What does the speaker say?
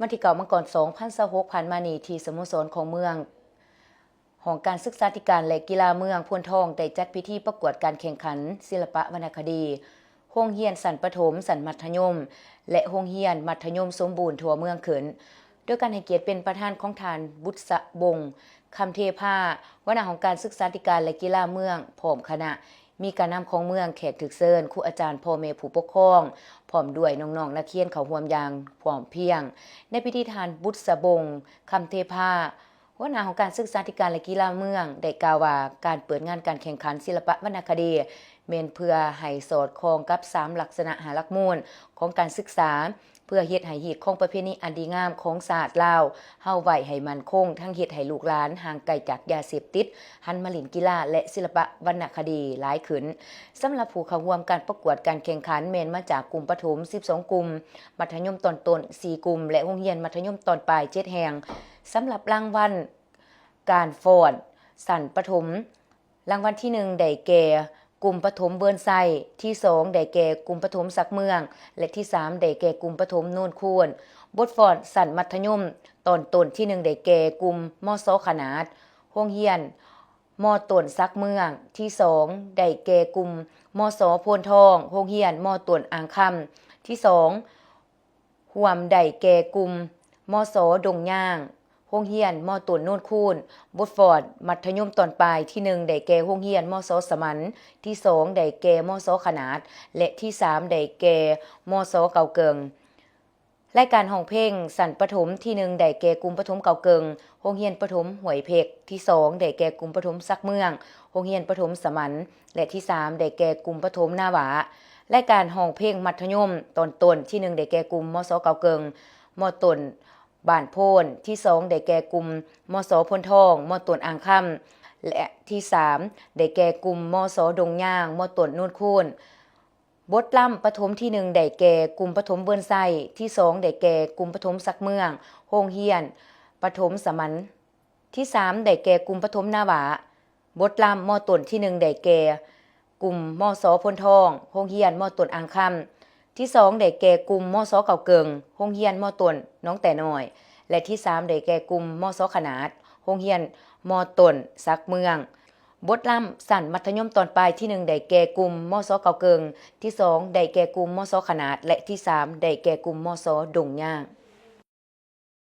ວັນທີເກົ້າ ມັງກອນ ສອງພັນຊາວຫົກ ຜ່ານມານີ້ ທີ່ສະໂມສອນຂອງເມືອງ, ຫ້ອງການສຶກສາທິການ ແລະ ກິລາເມືອງໂພນທອງ ໄດ້ຈັດພິທີປະກວດການແຂ່ງຂັນສິລະປະວັນນະຄະດີ ໂຮງຮຽນຊັ້ນປະຖົມ, ຊັ້ນມັດທະຍົມ ແລະ ໂຮງຮຽນມັດທະຍົມສົມບູນທົ່ວເມືອງຂຶ້ນ, ໂດຍການໃຫ້ກຽດເປັນປະທານຂອງທ່ານ ບຸດສະບົງ ຄຳເທພາ ຫົວໜ້າຫ້ອງການສຶກສາທິການ ແລະ ກິລາເມືອງ ພ້ອມຄະນະ, ມີການນຳຂອງເມືອງ, ແຂກຖືກເຊີນ, ຄູອາຈານ, ພໍ່ແມ່ຜູ້ປົກຄອງ ພ້ອມດ້ວຍນ້ອງໆນັກຮຽນເຂົ້າຮ່ວມຢ່າງພ້ອມພຽງ. ໃນພິທີ ທ່ານ ບຸດສະບົງ ຄຳເທພາ ຫົວໜ້າຫ້ອງການສຶກສາທິການ ແລະ ກິລາເມືອງ ໄດ້ກ່າວວ່າ ການເປີດງານການແຂ່ງຂັນສິລະປະວັນນະຄະດີ ແມ່ນເພື່ອໃຫ້ສອດຄ່ອງກັບສາມລັກສະນະຫ້າຫຼັກມູນຂອງການສຶກສາ, ເພື່ອເຮັດໃຫ້ຮີດຄອງປະເພນີອັນດີງາມຂອງຊາດລາວເຮົາໄວ້ໃຫ້ໝັ້ນຄົງ, ທັງເຮັດໃຫ້ລູກຫຼານຫ່າງໄກຈາກຢາເສບຕິດ, ຫັນມາຫຼິ້ນກິລາ ແລະ ສິລະປະວັນນະຄະດີຫຼາຍຂຶ້ນ. ສຳລັບຜູ້ເຂົ້າຮ່ວມການປະກວດການແຂ່ງຂັນ ແມ່ນມາຈາກກຸ່ມປະຖົມ ສິບສອງກຸ່ມ, ມັດທະຍົມຕອນຕົ້ນ ສີ່ກຸ່ມ ແລະ ໂຮງຮຽນມັດທະຍົມຕອນປາຍ ເຈັດແຫ່ງ. ສຳລັບລາງວັນການຟ້ອນຊັ້ນປະຖົມ, ລາງວັນທີໜຶ່ງ ໄດ້ແກ່ກຸ່ມປະຖົມເວີນໄຊ, ທີສອງ ໄດ້ແກ່ກຸ່ມປະຖົມສັກເມືອງ ແລະ ທີສາມ ໄດ້ແກ່ກຸ່ມປະຖົມໂນນຄູນ. ບົດຟ້ອນຊັ້ນມັດທະຍົມຕອນຕົ້ນ ທີໜຶ່ງ ໄດ້ແກ່ກຸ່ມ ມສ ຂະໜາດ, ໂຮງຮຽນ ມ ຕົ້ນສັກເມືອງ, ທີສອງ ໄດ້ແກ່ກຸ່ມ ມສ ໂພນທອງ, ໂຮງຮຽນ ມ ຕົ້ນອ່າງຄຳ, ທີສອງ ຮ່ວມໄດ້ແກ່ກຸ່ມ ມສ ດົງຍາງ, ໂຮງຮຽນ ມ ຕົ້ນໂນນຄູນ. ບົດຟ້ອນມັດທະຍົມຕອນປາຍ ທີໜຶ່ງ ໄດ້ແກ່ໂຮງຮຽນ ມສ ສະໝັນ, ທີສອງ ໄດ້ແກ່ ມສ ຂະໜາດ ແລະ ທີສາມ ໄດ້ແກ່ ມສ ເກົ່າເກີງ. ລາຍການຮ້ອງເພງຊັ້ນປະຖົມ ທີໜຶ່ງ ໄດ້ແກ່ກຸ່ມປະຖົມເກົ່າເກີງ, ໂຮງຮຽນປະຖົມຫ້ວຍເພັກ, ທີສອງ ໄດ້ແກ່ກຸ່ມປະຖົມສັກເມືອງ, ໂຮງຮຽນປະຖົມສະໝັນ ແລະ ທີສາມ ໄດ້ແກ່ກຸ່ມປະຖົມນາຫວ້າ. ລາຍການຮ້ອງເພງມັດທະຍົມຕອນຕົ້ນ ທີໜຶ່ງ ໄດ້ແກ່ກຸ່ມ ມສ ເກົ່າເກີງ, ມ ຕົ້ນບ້ານໂພນ, ທີສອງ ໄດ້ແກ່ກຸ່ມ ມສ ໂພນທອງ, ມ ຕົ້ນອ່າງຄຳ ແລະ ທີສາມ ໄດ້ແກ່ກຸ່ມ ມສ ດົງຍາງ, ມ ຕົ້ນໂນນຄູນ. ບົດລຳປະຖົມ ທີໜຶ່ງ ໄດ້ແກ່ກຸ່ມປະຖົມເວີນໄຊ, ທີສອງ ໄດ້ແກ່ກຸ່ມປະຖົມສັກເມືອງ, ໂຮງຮຽນປະຖົມສະໝັນ, ທີສາມ ໄດ້ແກ່ກຸ່ມປະຖົມນາຫວ້າ. ບົດລຳ ມ ຕົ້ນ ທີໜຶ່ງ ໄດ້ແກ່ກຸ່ມ ມສ ໂພນທອງ, ໂຮງຮຽນ ມ ຕົ້ນອ່າງຄຳ, ທີສອງ ໄດ້ແກ່ກຸ່ມ ມສ ເກົ່າເກີງ, ໂຮງຮຽນ ມ ຕົ້ນໜອງແຕ້ນ້ອຍ ແລະ ທີສາມ ໄດ້ແກ່ກຸ່ມ ມສ ຂະໜາດ, ໂຮງຮຽນ ມ ຕົ້ນສັກເມືອງ. ບົດລຳຊັ້ນມັດທະຍົມຕອນປາຍ ທີໜຶ່ງ ໄດ້ແກ່ກຸ່ມ ມສ ເກົ່າເກີງ, ທີສອງ ໄດ້ແກ່ກຸ່ມ ມສ ຂະໜາດ ແລະ ທີສາມ ໄດ້ແກ່ກຸ່ມ ມສ ດົງຍາງ.